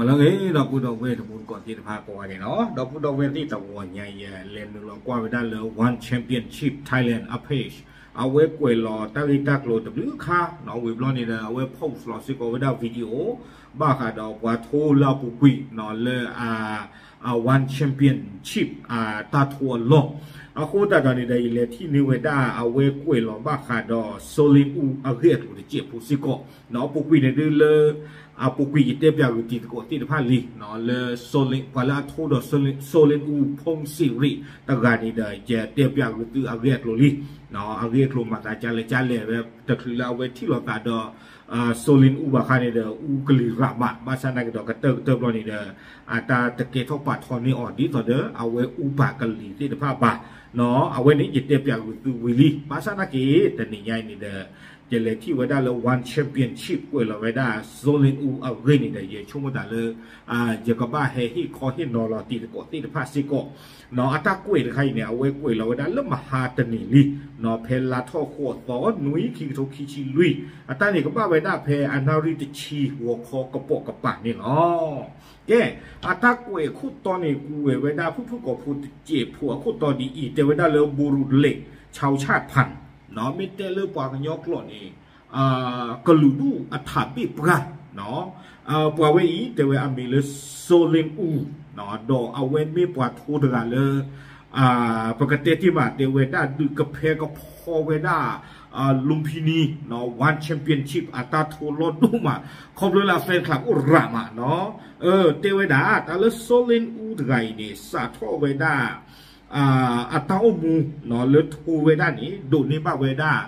လၢအဂ့ၤ ဒီပုၢ်ဒီဝဲၢ်တံၤသကိးသ့ၣ်တဖၣ်ကိးဂၤဒဲးလီၤ. ဒီပုၢ်ဒီဝဲၢ်သ့ၣ်တဂီၤညါ ယလဲၤနုာ်လီၤကွၢ်ဝဲဒၣ်လၢ One Championship Thailand အ page အဝဲကွဲးလီၤတၢ်ဂ့ၢ်တၢ်ကျိၤတဘျုးခါနီၤ ဝံၤဘျီန့ၣ်ဒီး အဝဲ post လီၤစ့ၢ်ကီးဝဲဒၣ် video ဘၣ်ဃးဒီးပှၤထိလၢအပူၤကွံာ်နီၤ လၢအ One Championship အတၢ်ထိအလီၢ် အဃိသတးဒီးန့ၣ်ဒီး ယလဲၤထံၣ်န့ၢ်ဝဲဒၣ်အဝဲကွဲးလီၤဘၣ်ဃးဒီး Soleil Wu အဂ့ၢ်အကျိၤတစဲးဖိစ့ၢ်ကီးနီၤ အပူၤကွံာ်န့ၣ်ဒုးလၢ အပူၤကွံာ် ယတဲပၠးဂုာ်တံၤသကိးသ့ၣ်တဖၣ်လံ လၢ Soleil ပှၤလၢအထိဒီး Soleil Wu ဖူစံရ့ၣ်တဂၤန့ၣ်ဒီး ယတဲပၠးဂုာ်သုအဂ့ၢ်အကျိၤလံ အဂ့ၢ်အကျိၤမၤသးကလဲၣ်ကလဲၣ်ဝဲ တချုးလၢအဝဲထံၣ်လိာ်သးဒီး Soleil Wu ဘၣ်ဃးန့ၣ်ဒီး အူကလံၤရးမး ဘၣ်ဆၣ်သနာ်က့ဒီး ကတၢၢ်ကတၢၢ်ဘျီန့ၣ်ဒီး အတၢ်တကဲထီၣ်ပာ်ထီန့ၢ်အီၤ ဒ်သိးဒီး အဝဲအူပာ်ကလံၤသ့ၣ်တဖၣ်ဘၣ်နီၤ အဝဲန့ၣ် ယတဲပၠးဂုာ်သုဝံၤလံ ဘၣ်ဆၣ်သနာ်က့ တနံၤညါအံၤန့ၣ်ဒီး ယလဲၤထံၣ်ဝဲဒၣ်လၢ One Championship ကွဲးလီၤဝဲဒၣ် Soleil Wu အဂ့ၢ်န့ၣ်ဒီး ယဆိကမိၣ်သးလၢ ယကဘၣ်ဟဲဟ့ၣ်ခီဟ့ၣ်နီၤလီၤတံၤသကိးသ့ၣ်တဖၣ်စ့ၢ်ကီးနီၤ အတၢ်ကွဲးတခါအံၤန့ၣ် အဝဲကွဲးလီၤဝဲဒၣ်လၢမဟါတနံၤလံနီၤ ဖဲလါထီၣ်ဃိးသီ နွံ ခံကထိခံဆံလွံၢ် အတၢ်န့ၣ်ကဘၣ်ဝဲဒၣ်ဖဲအနၣ်ရံၣ်တဆံ ဂီၤခီကပိာ်ကပၤန့ၣ်လီၤ. ကဲ အတၢ်ကွဲးအခိၣ်တီန့ၣ် ကူးဝဲဝဲဒၣ်ဖုၣ်ဖုၣ်ကိာ်ဖိတစဲးဖိအခိၣ်တီဒ်အံၤ တဲဝဲဒၣ်လၢ Burulek Chaochaphan နီၤ မ့ၢ်တဲလၢပှၤကညီကျိာ်န့ၣ် ကလုာ်ဒူၣ်အထးဘ့ၣ်ပှၢ်နီၤ ပှၤဝဲအံၤ တဲဝဲအမံၤလၢ Soleil Wu နီၤ ဒီးအဝဲမ့ၢ်ပှၤထိတဂၤလၢ ပကတဲတ့ၢ်မး တဲဝဲဒၣ်ဒုးကဖဲကဖီဝဲဒၣ် Lumpini နီၤ One Championship အတၢ်ထိလီၢ်ဒိၣ်မး ခီဖျိလၢအ fan club အိၣ်ရးမးနီၤ တဲဝဲဒၣ် တၢ်လၢ Soleil Wu တဂၤအံၤန့ၣ် စးထီၣ်ဝဲဒၣ် အတၢ်အိၣ်မူနီၤ လၢထိဝဲဒၣ်န့ၣ် ဒိးန့ၢ်ဘၣ်ဝဲဒၣ်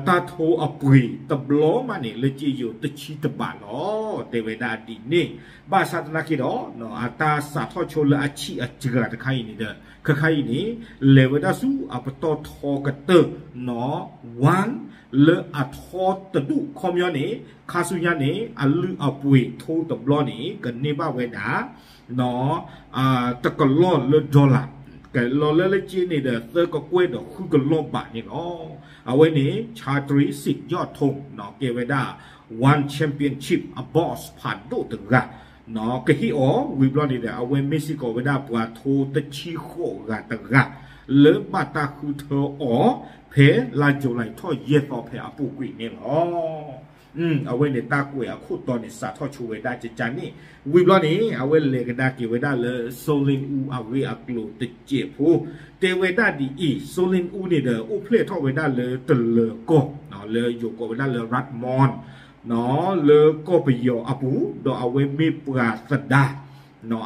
တၢ်ထိအပှ့ၤတဘျီမးန့ၣ် လၢကၠ့ယိၤတဆံတဘးလီၤ တဲဝဲဒၣ်ဒ်န့ၣ် ဘၣ်ဆၣ်သနာ်က့ဒီး အတၢ်စးထီၣ်ဆိလၢအဆံးအစှၤတခါအံၤန့ၣ်ဒီး ခဲခါအံၤန့ၣ် လဲၤဝဲဒၣ်ဆူအပတီၢ်ထီကတၢၢ်နီၤ One လၢအထီတဒူၣ် ခီပညီန့ၣ် ခါဆူညါန့ၣ် အလုၢ်အပှ့ၤထိတဘျီန့ၣ် ကန့ၢ်ဘၣ်ဝဲဒၣ် တကလီၢ်လၢ dollar ကလီၢ်လၢလၢကၠ့န့ၣ်ဒီး သၢကကွဲၢ်ဒီးဃုကလီၢ်ဘးန့ၣ်လီၤ. အဝဲန့ၣ် Chatree Sityodtong နီၤ ကဲဝဲဒၣ် One Championship အ boss ဖးဒိၣ်တဂၤ ကဟ့ၣ်အီၤ ဝံၤဘျီန့ၣ်ဒီး အဝဲမ့ၢ်စ့ၢ်ကီးဝဲဒၣ်ပှၤထိတဆံဃိးဂၤတဂၤ လၢဘၣ်တၢ်ဃုထၢအီၤ ဖဲလါယူၤလံထီၣ်ယဲၢ်သီ ဖဲအပူၤကွံာ်န့ၣ်လီၤ. အဝဲန့ၣ်တၢ်ကွဲးအခိၣ်တီန့ၣ် စးထီၣ်ဆိဝဲဒၣ်ကကန့ၣ် ဝံၤဘျီန့ၣ် အဝဲလဲၤကဒါက့ၤဝဲဒၣ်လၢ Soleil Wu အဂ့ၢ်အကျိၤတစဲးဖိ တဲဝဲဒၣ်ဒ်အံၤ Soleil Wu န့ၣ်ဒီး အိၣ်ဖျဲၣ်ထီၣ်ဝဲဒၣ်လၢတလၢၤကီၢ် လၢယိၤကိးဝဲဒၣ်လၢ Radmon နီၤ လၢကီၢ်ပယီၤအပူၤ ဒီးအဝဲမ့ၢ်ပှၤသဒါ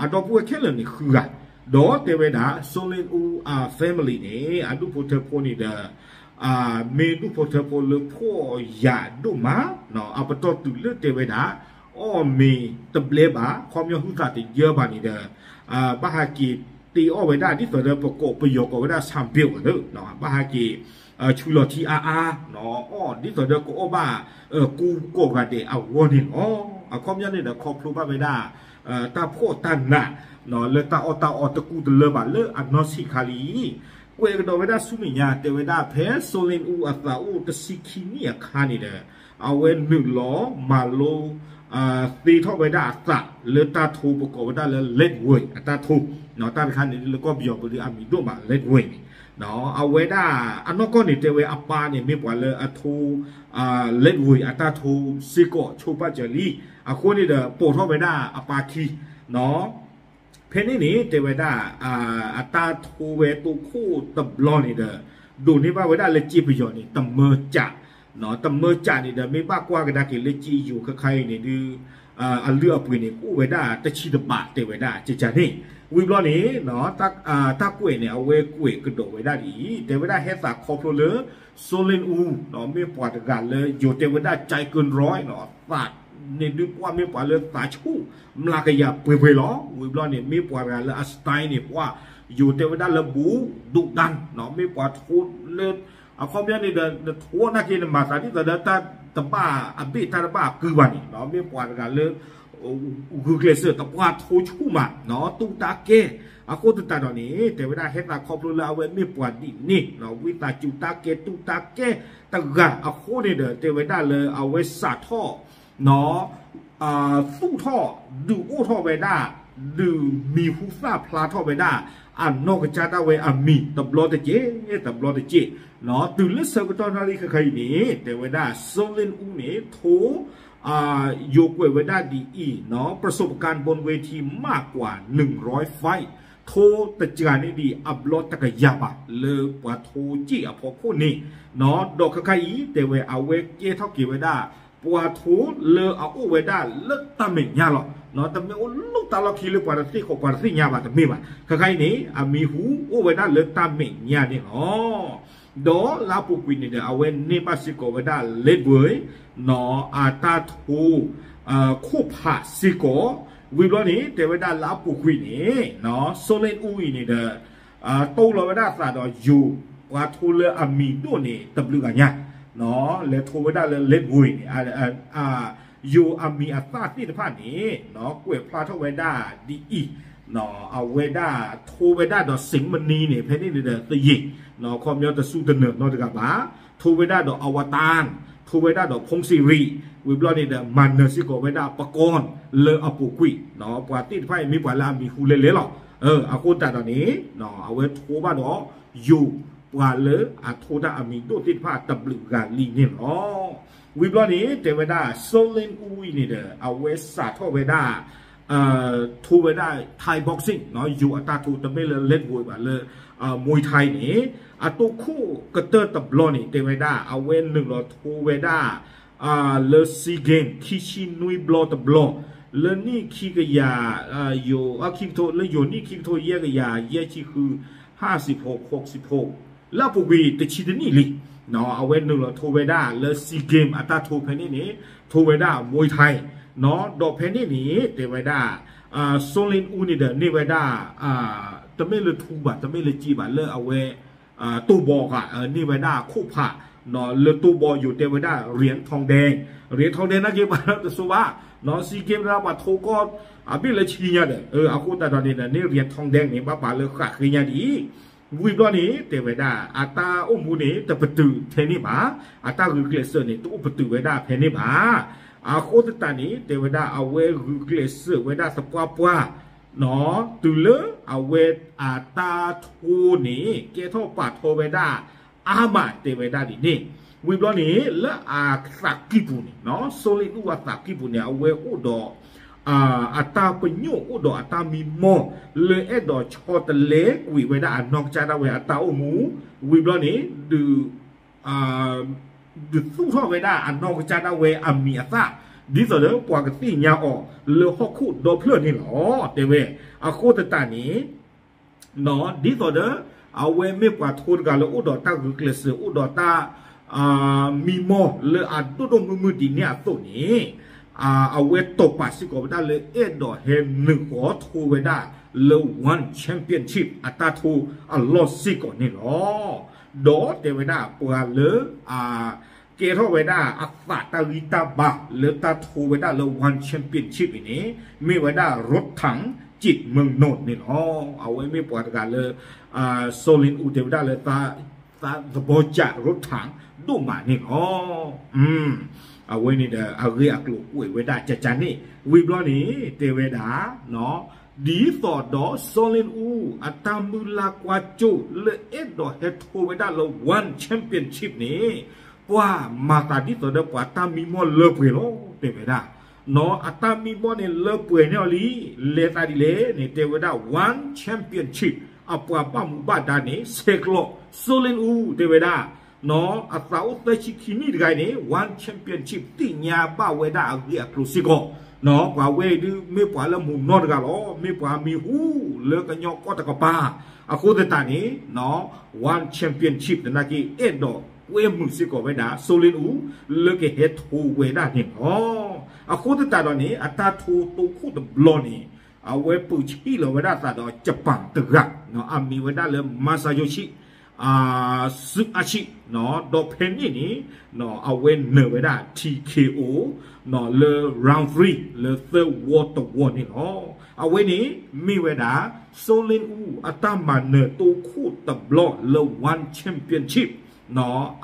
အဒီပုၢ်ဝဲၢ်ခဲလၢာ်န့ၣ်ဃုဂၤ ဒီးတဲဝဲဒၣ် Soleil Wu အ family န့ၣ် အဒူၣ်ဖိထၢဖိန့ၣ်ဒီး မ့ၢ်ဒူၣ်ဖိထၢဖိလၢဖှီၣ်ယာ်ဒိၣ်မး အပတီၢ်တုၤလၢတဲဝဲဒၣ် အီၣ်မ့ၤတဘျဲဘၣ် ခီပညီဟုသးတယၢဘၣ်န့ၣ်ဒီး ဘၣ်ဟးက့ၤတ့အီၣ်ဝဲဒၣ် ဒ်သိးဒီးပကိးပယီၤကိးဝဲဒၣ် ဆၣ်ဘ့ၣ်အသိး ဘၣ်ဟးက့ၤ ဆူလီၤထံအါအါ အီၣ်ဒ်သိးဒီးကအီၣ်ဘၣ် ကူကိးဂၤဒဲးအဂီၢ်န့ၣ်လီၤ. အခီပညီန့ၣ်ဒီး ခီဖျိဘၣ်ဝဲဒၣ် တၢ်ဖှီၣ်တၢ်နး လၢတၢ်အီၣ်တၢ်အီတကူတလၢဘၣ်လၢအနီၢ်ဆံးခါလံ ကွဲးကဒီးဝဲဒၣ်ဆူမဲာ်ညါ တဲဝဲဒၣ်ဖဲ Soleil Wu အသးအိၣ်တဆံခံနံၣ်အခါန့ၣ်ဒီး အဝဲနုာ်လီၤမၤလိ သ့ထီၣ်ဝဲဒၣ်အသးလၢတၢ်ထိပကိးဝဲဒၣ်လၢ Leadville အတၢ်ထိ တၢ်တခါန့ၣ် လၢကီၢ်ပယီၤပူၤဒုးအမံၤဒိၣ်မး Leadville န့ၣ် အဝဲဒၣ်အနီၢ်ကီၢ်န့ၣ် တဲဝဲအပၢ်န့ၣ် မ့ၢ်ပှၤလၢအထိ Leadville အတၢ်ထိစ့ၢ်ကီး ဆိပာ်စၢၤလံ အဃိန့ၣ်ဒီး ပိာ်ထီၣ်ဝဲဒၣ်အပၢ်ခံ ဖဲန့ၣ်န့ၣ် တဲဝဲဒၣ် အတၢ်ထိဝဲတိခိၣ်တဘျီန့ၣ်ဒီး ဒိးန့ၢ်ဘၣ်ဝဲဒၣ်လၢကၠ့ပယီၤန့ၣ် တမၢကး တမၢကးန့ၣ်ဒီး မ့ၢ်ဘၣ်ကွၢ်ကဒါက့ၤလၢကၠ့ယိၤခဲခါအံၤန့ၣ်ဒုး အလုၢ်အပှ့ၤန့ၣ် ကအိၣ်ဝဲဒၣ်တဆံတဘး တဲဝဲဒၣ်ကကန့ၣ် ဝံၤဘျီန့ၣ် တၢ်ကွဲးန့ၣ် အဝဲကွဲးကဒီးဝဲဒၣ်ဒ်အံၤ တဲဝဲဒၣ်ဟဲသးခီဖျိလၢ Soleil Wu မ့ၢ်ပှၤတဂၤလၢ ယိၤတဲဝဲဒၣ် ကၠဲးကၢၣ်ရီ သးန့ၣ်ဒုးပှၢ်မ့ၢ်ပှၤလၢသးဆူၣ် မျးကယၤပှဲၤပှဲၤလီၤ. ဝံၤဘျီန့ၣ် မ့ၢ်ပှၤတဂၤလၢအ style န့ၣ် ပှၢ် ယိၤတဲဝဲဒၣ်လၢ ဘူးဒုးဒၣ် မ့ၢ်ပှၤထိလၢ အခီပညီန့ၣ်ဒီး နထိနာ်က့ နမၤသးဒ်သိးဒီးတၢ်တဘၣ်အဘ့ၣ်တၢ်တဘၣ်အကုဘၣ်န့ၣ် မ့ၢ်ပှၤတဂၤလၢ ဂုာ်ကျဲးစၢးတပှၢ်ထိဆူၣ်မး တူၢ်တၢ်ကဲ အဃိသတးဒီးန့ၣ် တဲဝဲဒၣ်ဟဲသးခီဖျိလၢအဝဲမ့ၢ်ပှၤဒ်န့ၣ် ဝံသးစူၤတၢ်ကဲတူၢ်တၢ်ကဲတဂၤအဃိန့ၣ်ဒီး တဲဝဲဒၣ်လၢအဝဲစးထီၣ် သူၣ်ထီၣ် ဒုးအိၣ်ထီၣ်ဝဲဒၣ် ဒုးမံၤဟူသၣ်ဖျါထီၣ်ဝဲဒၣ် အနီၢ်ကစၢ်ဒၣ်ဝဲအမံၤ တဘျီတက့ၢ် တဘျီတက့ၢ်, တုၤလၢဆၢကတီၢ်နၣ်ရံၣ်ခဲခါအံၤန့ၣ် တဲဝဲဒၣ် စီလ့ၣ်အူန့ၣ် ထိ ယိၤကွဲးဝဲဒၣ်ဒ်အံၤ, ประสบการณ์บนเวทีมากกว่า หนึ่งร้อยไฟต์, ထိတစှၤန့ၢ်ဒံးအဘျီတကယၤဘၣ် လၢပှၤထိစ့ၣ်အဖီခိၣ်န့ၣ်, ဒီးခဲခါအံၤ တဲဝဲအဝဲကဲထီၣ်က့ၤဝဲဒၣ် ပှၤထိလၢအအိၣ်ဝဲဒၣ်လၢတၢ်မဲာ်ညါလီၤ. တမ့ၢ်အိၣ်လၢတၢ်လီၢ်ခံလၢပှၤတသ့ၣ်ဃီၤပှၤတသ့ၣ်ညါဘၣ်တမ့ၢ်ဘၣ်. ခဲခါအံၤန့ၣ် အမံၤဟူအိၣ်ဝဲဒၣ်လၢတၢ်မဲာ်ညါန့ၣ်လီၤ. ဒီးလၢအပူၤကွံာ်န့ၣ်ဒီး အဝဲန့ၢ်ဘၣ်စ့ၢ်ကီးဝဲဒၣ် Ledbury အတၢ်ထိ ခိၣ်ဖးစ့ၢ်ကီး, ဝံၤဘျီန့ၣ် တဲဝဲဒၣ်လၢအပူၤကွံာ်န့ၣ် စီလ့ၣ်အူအံၤန့ၣ်ဒီး တိၢ်လီၤဝဲဒၣ်အသးဒီးယိၤ ပှၤထိလၢအမံၤဒိၣ်န့ၣ် တဘျုးဂၤညါ လဲၤထိဝဲဒၣ်လၢ Ledbury န့ၣ် ယိၤအမံၤအသၣ်သ့ၣ်တဖၣ်န့ၣ် ကွဲးဖျါထီၣ်ဝဲဒၣ်ဒ်အံၤ, အဝဲဒၣ်ထိဝဲဒၣ်ဒီး စ့ၣ်မနံၤန့ၣ် ဖဲန့ၣ်န့ၣ်ဒီးသယ့ၣ် ခီပညီတစူၢ်တနၢၤနီတဂၤဘၣ်, ထိဝဲဒၣ်ဒီး အဝတၢ်, ထိဝဲဒၣ်ဒီး ဖူၣ်စံရံ, ဝံၤဘျီန့ၣ်ဒီး မၤနၢၤစ့ၢ်ကီးဝဲဒၣ် ပကီၢ် လၢအပူၤကွံာ်, ပှၤသ့ၣ်တဖၣ်အံၤမ့ၢ်ပှၤလၢအမံၤဟူလဲလဲလီၤ. အဃိသတးဒီးန့ၣ် အဝဲထိဘၣ်ဒီး ယိၤပှၤလၢအထိတၢ်အမံၤဒိၣ်သ့ၣ်တဖၣ်တဘျုးဂၤလံန့ၣ်လီၤ. ဝံၤဘျီန့ၣ် တဲဝဲဒၣ် စီလ့ၣ်အူအံၤန့ၣ်ဒီး အဝဲစးထီၣ်ဝဲဒၣ် ထိဝဲဒၣ် Thai boxing ယိၤအတၢ်ထိတမ့ၢ်လၢ Ledbury ဘၣ်လၢ Muay Thai န့ၣ် အတိၢ်ခိၣ်ကတၢၢ်တဘျီန့ၣ် တဲဝဲဒၣ် အဝဲနုာ်လီၤထိဝဲဒၣ် လၢ Sea Games ခံဆံနွံဘျီတဘျီ, လၢနံၣ်ခံကယၤ ယိၤ လၢယိၤနံၣ်ခံကထိ လၢယိၤနံၣ်ခံကထိယဲၢ်ကယၤ ယဲၢ်ဆံဃု ဟါစံးဖိ ခိးစံးဖိ လၢအပူၤကွံာ်တဆံတနံၣ်လံ, အဝဲနုာ်လီၤထိဝဲဒၣ်လၢ Sea Games အတၢ်ထိဖဲန့ၣ်န့ၣ် ထိဝဲဒၣ် Muay Thai ဒီးဖဲန့ၣ်န့ၣ် တဲဝဲဒၣ် စီလ့ၣ်အူန့ၣ်ဒီးန့ၢ်ဝဲဒၣ် တမ့ၢ်လၢထူဘၣ် တမ့ၢ်လၢစ့ဘၣ် လၢအဝဲ တိၢ်ဘီဃာ် န့ၢ်ဝဲဒၣ်ခိၣ်ဖး လၢတိၢ်ဘီယိၤတဲဝဲဒၣ် เหรียญทองแดง เหรียญทองแดง နာ်က့ပှၤတစိၤဘၣ် Sea Games ဒၣ်ပှၤထိကီၢ် အဘ့ၣ်လၢဆံညါဒီး အဃိသတးဒီးန့ၣ်ဒီး န့ၢ် เหรียญทองแดง န့ၣ် ဘၣ်ပာ်လၢဃာ်ဃ့ညါဒံး ဝံၤဘျီန့ၣ် တဲဝဲဒၣ် အတၢ်အိၣ်မူန့ၣ် တပတုာ်ထဲန့ၣ်ဘၣ်, အတၢ်ဂုာ်ကျဲးစၢးန့ၣ် တအိၣ်ပတုာ်ဝဲဒၣ်ဖဲန့ၣ်ဘၣ်. အဃိသတးန့ၣ် တဲဝဲဒၣ် အဝဲဂုာ်ကျဲးစၢးဝဲဒၣ်သပှၢ်ပှၢ် တုၤလၢအဝဲအတၢ်ထိန့ၣ် ကဲထီၣ်ပာ်ထီဝဲဒၣ် အါမးတဲဝဲဒၣ်ဒ်န့ၣ်, ဝံၤဘျီန့ၣ် လၢအသးကံၢ်ပူၤန့ၣ် စီလ့ၣ်အူအသးကံၢ်ပူၤန့ၣ် အဝဲအိၣ်ဒီး အတၢ်ပညိၣ်အိၣ်ဒီးအတၢ်မံမီၢ် လၢအဲၣ်ဒိးဆီတလဲကွံာ်ဝဲဒၣ်အနီၢ်ကစၢ်ဒၣ်ဝဲအတၢ်အိၣ်မူ, ဝံၤဘျီန့ၣ် ဒုး ဒုးသူၣ်ထီၣ်ဝဲဒၣ်အနီၢ်ကစၢ်ဒၣ်ဝဲအမံၤအသၣ်, ဒ်သိးဒီးပှၤကသ့ၣ်ညါအီၤလၢဟီၣ်ခိၣ်ဒီဖျၢၣ်န့ၣ်လီၤ. တဲဝဲ အဃိသတးန့ၣ် ဒ်သိးဒီး အဝဲမ့ၢ်ပှၤထိတဂၤလၢအိၣ်ဒီးတၢ်ဂုာ်ကျဲးစၢး အိၣ်ဒီးတၢ် မံမီၢ်လၢအဒိၣ်ဒိၣ်မုၢ်မုၢ်ဒ်န့ၣ်အသိးန့ၣ် အဝဲတိာ်ပာ်စ့ၢ်ကီးဝဲဒၣ်လၢအဲၣ်ဒိးဟဲနုာ်ဃီထိဝဲဒၣ်လၢ One Championship အတၢ်ထိအလီၢ်စ့ၢ်ကီးန့ၣ်လီၤ. ဒီးတဲဝဲဒၣ်ပှၤလၢ အ ကဲထီၣ်ဝဲဒၣ်အသးတၢ်ဂံၢ်တၢ်ဘါလၢတၢ်ထိဝဲဒၣ်လၢ One Championship အံၤန့ၣ် မ့ၢ်ဝဲဒၣ် ရူးထၣ် ကၠံးမုၢ်နိၣ် န့ၣ်လီၤ. အဝဲမ့ၢ်ပှၤတဂၤလၢ စီလ့ၣ်အူတဲဝဲဒၣ်လၢ သးသဘီကၠး ရူးထၣ် ဒိၣ်မးန့ၣ်လီၤ. အဝဲန့ၣ်ဒီးအဂ့ၢ်အကျိၤကွဲးဝဲဒၣ်ကကန့ၣ် ဝံၤဘျီန့ၣ် တဲဝဲဒၣ် ဒ်သိးဒီးစီလ့ၣ်အူ အတၢ်မုၢ်လၢ်ကွၢ်စိလၢအဲၣ်ဒိးဟဲထိဝဲဒၣ်လၢ One Championship န့ၣ် ပှၤမၤသးဒ်သိးဒီးပှၤတၢ်မံမီၢ်လၢပှဲၤလီၤ တဲဝဲဒၣ်. အတၢ်မံမီၢ်န့ၣ်လၢပှဲၤန့ၢ်အီၤလံ, လဲၤသးဒ်လဲၣ်န့ၣ် တဲဝဲဒၣ် One Championship အပှၤဘၣ်မူဘၣ်ဒါန့ၣ် ဆဲးကျိး စီလ့ၣ်အူ တဲဝဲဒၣ် အသးအိၣ်သၢဆံခံနံၣ်တဂၤအံၤန့ၣ် One Championship သ့ၣ်ညါဘၣ်ဝဲဒၣ်အဂ့ၢ်အကျိၤစ့ၢ်ကီး, ပှၤဝဲအံၤဒုးမ့ၢ်ပှၤလၢမူနီၢ်တဂၤလီၤ, မ့ၢ်ပှၤမံၤဟူလၢကညီကီၢ်တကပၤ, အဃိသတးန့ၣ် One Championship သနာ်က့ အဲၣ်ဒိးကွဲမုာ်စ့ၢ်ကီးဝဲဒၣ် စီလ့ၣ်အူ လၢကဟဲထိဝဲဒၣ်န့ၣ်လီၤ. အဃိသတးဒီးန့ၣ် အတၢ်ထိတိခိၣ်တဘျီန့ၣ် အဝဲပၢၢ်ဆံၣ်လီၤဝဲဒၣ်အသးဒီး Japan တဂၤ, အမံၤဝဲဒၣ်လၢ Masayoshi စူအါဆံၣ်, ဒီးဖဲန့ၣ်န့ၣ် အဝဲနၢၤဝဲဒၣ် ထံၣ်ခ့ၣ်အိၣ် လၢ round three လၢသၢဝီတဝီန့ၣ်လီၤ. အဝဲန့ၣ် မ့ၢ်ဝဲဒၣ် စီလ့ၣ်အူ အတၢ်မၤနၢၤတိခိၣ်တဘျီလၢ One Championship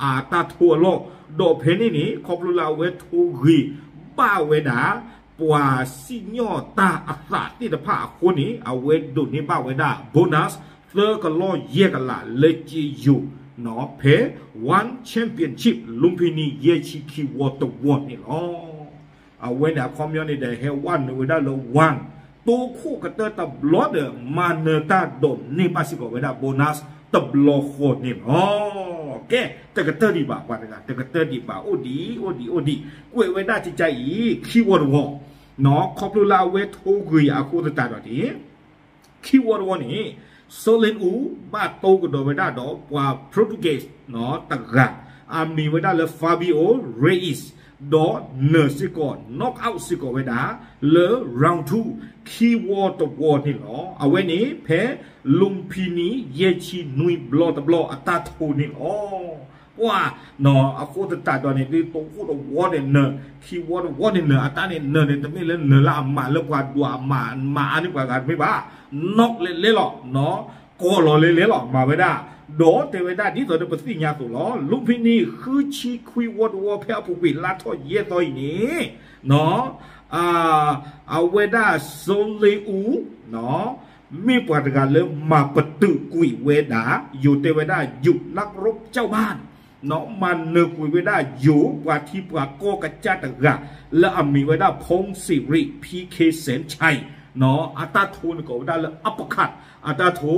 အတၢ်ထိအလီၢ်, ဒီးဖဲန့ၣ်န့ၣ် ခီဖျိလၢအဝဲထိဂ့ၤ ဘၣ်ဝဲဒၣ် ပှၤစံၣ်ညီၣ်တၢ်အသးသ့ၣ်တဖၣ်အဃိန့ၣ် အဝဲဒိးန့ၢ်ဘၣ်ဝဲဒၣ် bonus သၢကလီၢ်ယဲၢ်ကလးလၢစ့ယိၤ ဖဲ One Championship လူဖံနံၤယဲၢ်ဆံခံဝီတဝီန့ၣ်လီၤ. အဝဲန့ၣ်အခီပညီန့ၣ်ဒီး ဟဲဝဲနုာ်ဝဲဒၣ်လၢ One တိခိၣ်ကတၢၢ်တဘျီဒီး မၤနၢၤတၢ်ဒိးန့ၢ်ဘၣ်စ့ၢ်ကီးဝဲဒၣ် bonus တဘျီဃီန့ၣ်လီၤ. ကဲ, တကတၢၢ်ဒံးဘၣ် ပှၤတဂၤ တကတၢၢ်ဒံးဘၣ် အိၣ်ဒံး အိၣ်ဒံး အိၣ်ဒံး, ကွဲးဝဲဒၣ်ကကါအံၤ ခံဝီတဝီ, ခီဖျိလၢအဝဲထိဂ့ၤအဃိသတးဒီးန့ၣ် ခံဝီတဝီန့ၣ် စီလ့ၣ်အူ ဘၣ်တိကဒီးဝဲဒၣ်ဒီးပှၤ Portuguese တဂၤ အမံၤဝဲဒၣ်လၢ Fabio Reyes ဒီးနၢၤစ့ၢ်ကီး knock out စ့ၢ်ကီးဝဲဒၣ် လၢ round two ခံဝီတဝီန့ၣ်လီၤ. အဝဲန့ၣ်ဖဲ လူဖံနံၤယဲၢ်ဆံနွံဘျီတဘျီအတၢ်ထိန့ၣ်လီၤ. ပှၤ အဃိသတးဒီးန့ၣ် ဒ်တိခိၣ်တဝီန့ၣ်နၢၤ, ခံဝီတဝီန့ၣ်နၢၤ, အတၢ်န့ၣ်နၢၤန့ၣ် တမ့ၢ်လၢနၢၤလၢအမးလၢပှၤဒွးအမး မၤအါန့ၢ်ပှၤဂၤတမ့ၢ်ဘၣ်, knock လဲၤလဲၤလီၤ, ကီၤလီၤလဲၤလဲၤလီၤ မၤဝဲဒၣ်, ဒီးတဲဝဲဒၣ်ဒ်သိးဒီးပသ့ၣ်ညါအသိးလီၤ. လူဖံနံၤဃုဆံခွံဝီတဝီဖဲအပူၤကွံာ်လါထီၣ်ယဲၢ်သီအံၤန့ၣ် အဝဲဒၣ်စီလ့ၣ်အူ မ့ၢ်ပှၤတဂၤလၢမၤပတုာ်ကွံာ်ဝဲဒၣ် ယိၤတဲဝဲဒၣ် ယိၤနၢ်ကရိပျီၣ်ဘၣ် မၤနၢၤကွံာ်ဝဲဒၣ်ယိၤပှၤထံပှၤကီၢ်ကစၢ်တဂၤ လၢအမံၤဝဲဒၣ် ဖူစံရံး ဖံခ့စဲၣ်ခၠဲး အတၢ်ထိန့ၣ်ကိးဝဲဒၣ်လၢ uppercut အတၢ်ထိ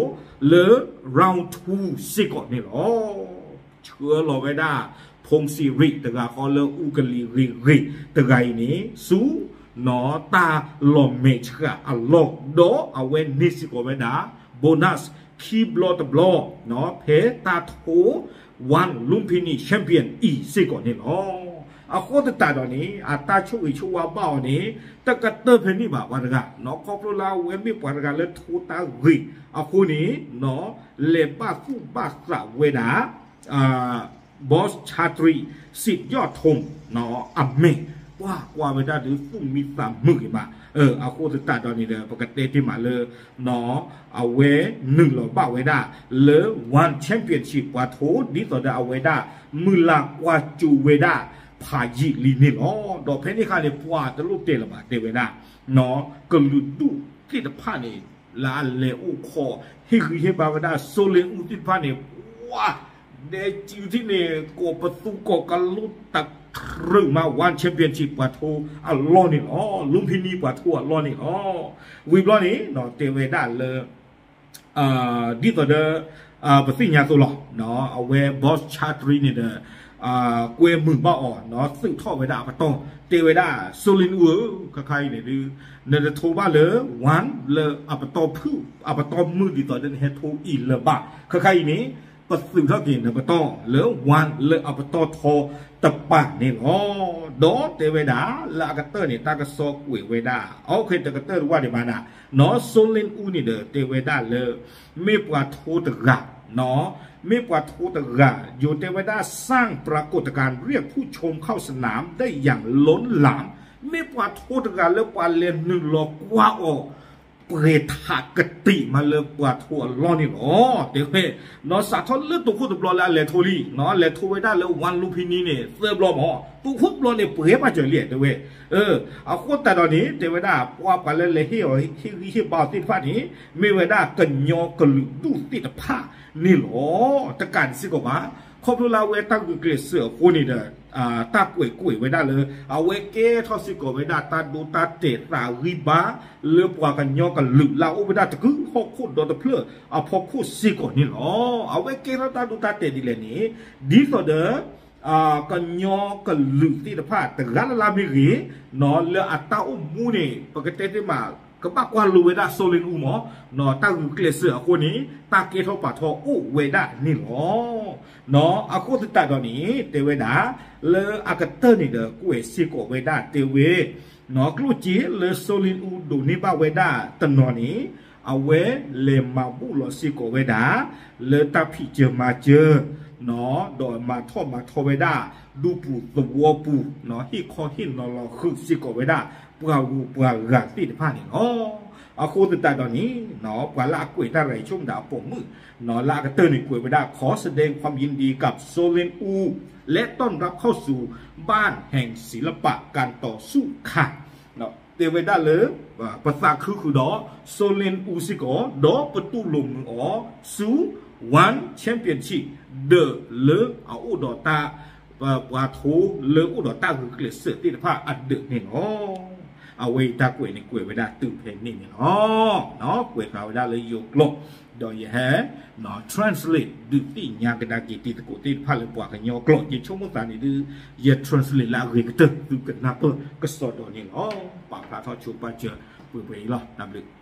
လၢ round two စ့ၢ်ကီးန့ၣ်လီၤ. ဆှၢလီၤဝဲဒၣ် ဖူစံရံး တဂၤဃီလၢအူကလံၤဂ့ၤဂ့ၤတဂၤအံၤန့ၣ် ဆူ တၢ်လီၤမဲာ်ဆှးအလီၢ် ဒီးအဝဲန့ၢ်စ့ၢ်ကီးဝဲဒၣ် bonus ခံဘျီတဘျီ ဖဲတၢ်ထိ One Lumpini Champion အံၤစ့ၢ်ကီးန့ၣ်လီၤ. အဃိသတးဒီးန့ၣ် အတၢ်ဆိၣ်ဂ့ၤဆိၣ်ဝါဘၣ်အီၤန့ၣ် တကတၢၢ်ဖဲန့ၣ်ဘၣ် ပှၤတဂၤ ခီဖျိလၢအဝဲမ့ၢ်ပှၤတဂၤလၢထိတၢ်ဂ့ၤအဃိန့ၣ် လဲၤဘၣ်သူၣ်ဘၣ်သးဝဲဒၣ် ဘီၣ်ဆၣ်တြံး စံးယီၣ်ထိၣ် အမဲာ် ပှၤကွၢ်ဝဲဒၣ်ဒုးသူၣ်မံသးမုာ်ဂ့ၤမး, အဃိသတးဒီးန့ၣ်ဒီး ပကတဲတ့ၢ်မးလၢ အဝဲနုာ်လီၤဘၣ်ဝဲဒၣ်လၢ One Championship ပှၤထိ ဒ်သိးဒီးအဝဲဒၣ် မုၢ်လၢ်ကွၢ်ကၠိဝဲဒၣ် ဖးယံာ်လံန့ၣ်လီၤ. ဒီးဖဲန့ၣ်အခါန့ၣ် ပှၤတလိၣ်တဲလၢၤဘၣ် တဲဝဲဒၣ် ကလုာ်ဒူၣ်သ့ၣ်တဖၣ်န့ၣ် လၢအလဲၤအိၣ်ခိး ဟ့ၣ်ဂံၢ်ဟ့ၣ်ဘါဝဲဒၣ် စီလ့ၣ်အူသ့ၣ်တဖၣ်န့ၣ် ပှၤ ဒဲစုထံၣ်န့ၣ် ကိးပသူကိးကလိတကြၢးမး One Championship ပှၤထိအလီၢ်န့ၣ်လီၤ. လူဖံနံၤပှၤထိအလီၢ်န့ၣ်လီၤ. ဝံၤဘျီန့ၣ် တဲဝဲဒၣ်လၢ ဒ်သိးဒီး ပသ့ၣ်ညါသိးလီၤ. အဝဲ ဘီၣ်ဆၣ်တြံး န့ၣ်ဒီး ကွဲမုာ်ဘၣ်အီၤ သုးထီၣ်ဝဲဒၣ်အပတီၢ် တဲဝဲဒၣ် စီလ့ၣ်အူဧၢ, ခါခါအံၤန့ၣ်ဒုး နတထိဘၣ်လၢ One လၢအပတီၢ်ဖုၣ် အပတီၢ်မုၢ်ဒ်သိးဒီးနဟဲထိအံၤလၢၤဘၣ်. ခါခါအံၤန့ၣ် ပသုးထီၣ်က့ၤနပတီၢ်လၢ One လၢအပတီၢ်ထီတပၤန့ၣ်လီၤ. ဒီးတဲဝဲဒၣ် လၢအကတၢၢ်န့ၣ် တၢ်ကစီၣ်ကွဲးဝဲဒၣ် အခဲတကတၢၢ်တဝၢ်ဒံးဘၣ်နၤ စီလ့ၣ်အူန့ၣ်ဒီး တဲဝဲဒၣ်လၢ မ့ၢ်ပှၤထိတဂၤ မ့ၢ်ပှၤထိတဂၤ ယိၤတဲဝဲဒၣ် สร้างปรากฏการณ์เรียกผู้ชมเข้าสนามได้อย่างล้นหลาม မ့ၢ်ပှၤထိတဂၤလၢပှၤလဲၤနုာ်လီၤကွၢ်အီၤ ပှဲၤထးကတံာ်မးလၢပှၤထိအလီၢ်န့ၣ်လီၤ. တဲဝဲ စးထီၣ်လၢတိခိၣ်တဘျီလၢအလဲၤထိလံ လဲၤထိဝဲဒၣ်လၢ One Lumpini န့ၣ် သၢဘျီမး တိခိၣ်တဘျီန့ၣ် ပှဲၤဘၣ်စၢၤလံ တဲဝဲ အဃိသတးဒီးန့ၣ် တဲဝဲဒၣ် ပှၤပှၤလၢလဲၤဟ့ၣ်အီၤ ဟ့ၣ်ဂံၢ်ဟ့ၣ်ဘါအီၤသ့ၣ်တဖၣ်န့ၣ် မ့ၢ်ဝဲဒၣ်ကညီကလုာ်ဒူၣ်သ့ၣ်တဖၣ်န့ၣ်လီၤ. တကးဒံးစ့ၢ်ကီးဘၣ် ခီဖျိလၢအဝဲတၢ်ဂုာ်ကျဲးစၢးအဃိန့ၣ်ဒီး တၢ်ကွဲးကွဲးဝဲဒၣ်လၢ အဝဲကဲထီၣ်စ့ၢ်ကီးဝဲဒၣ်တၢ်ဒိတၢ်တဲာ်သးဂံၢ်ဘါ လၢပှၤကညီကလုာ်လၢအအိၣ်ဝဲဒၣ်တကုဟီၣ်ခိၣ်ဒီတဖျၢၣ်အဖီခိၣ်စ့ၢ်ကီးန့ၣ်လီၤ. အဝဲကဲထီၣ်တၢ်ဒိတၢ်တဲာ်ဒ်လဲၣ်န့ၣ် ဒ်သိးဒီး ကညီကလုာ်သ့ၣ်တဖၣ်တဂၤလၢ်လၢ်မ့ၢ်ဂ့ၤ လၢအတၢ်အိၣ်မူန့ၣ် ပကတဲသ့မး ကဘၣ်ကွၢ်လိဝဲဒၣ်စီလ့ၣ်အူမး တၢ်ဂုာ်ကျဲးစၢးအဃိန့ၣ် တၢ်ကဲထီၣ်ပာ်ထီၣ်အိၣ်ဝဲဒၣ်န့ၣ်လီၤ. အဃိသတးဒီးန့ၣ် တဲဝဲဒၣ် လၢအကတၢၢ်န့ၣ်ဒီး ကွဲးစ့ၢ်ကီးဝဲဒၣ်တဲဝဲ ကျိၣ်စ့လၢစီလ့ၣ်အူဒိးန့ၢ်ဘၣ်ဝဲဒၣ်တနီၤန့ၣ် အဝဲလဲၤမၤဘူၣ်လီၤစ့ၢ်ကီးဝဲဒၣ် လၢတၢ်ဖံးစၢၤမၤစၢၤ ဒီးမၤထီၣ်မၤထီဝဲဒၣ် ဒူပူၤသဝီပူၤ ဟ့ၣ်ခီဟ့ၣ်နီၤလီၤဃုာ်စ့ၢ်ကီးဝဲဒၣ် ပှၤဂုၤပှၤဂၤသ့ၣ်တဖၣ်န့ၣ်လီၤ. အဃိသတးဒီးန့ၣ် ပှၤလၢအကွဲးတၢ်ရဲၣ်ဆိကမိၣ်တၢ်အပိာ်မုၣ် လၢအကတၢၢ်န့ၣ်ကွဲးဝဲဒၣ် ขอแสดงความยินดีกับโซลินอู และต้อนรับเข้าสู่บ้านแห่งศิลปะการต่อสู้ค่ะ တဲဝဲဒၣ်လၢ ပသးခုဃုာ်ဒီး Solin U စ့ၢ်ကီး ဒီးပတူၢ်လိာ်မုာ်အီၤဆူ One Championship ဒီးလၢအအိၣ်ဒီးတၢ် ပှၤထိလၢအိၣ်ဒီးတၢ်ဂုာ်ကျဲးစၢးသ့ၣ်တဖၣ်အဒၢးန့ၣ်လီၤ. အဝဲအံၤတၢ်ကွဲးန့ၣ်ကွဲးဝဲဒၣ်တုၤဖဲန့ၣ်န့ၣ်လီၤ. ကွဲးဃာ်ဝဲဒၣ်လၢယိၤကျိာ် ဒီးယဟဲ translate ဒုးသ့ၣ်ညါကဒါက့ၤတံၤသကိးသ့ၣ်တဖၣ်လၢပှၤကညီကျိာ် ယဆိကမိၣ်သးန့ၣ်ဒုး ယ translate လၢအဂ့ၤကတၢၢ် သုကနၢ်ပၢၢ်ကစီဒီန့ၣ်လီၤ. ပာ်ဖျါထီၣ်ဆိပာ်စၢၤပှဲၤပှဲၤအံၤလီၤ. တၢ်ဘျုး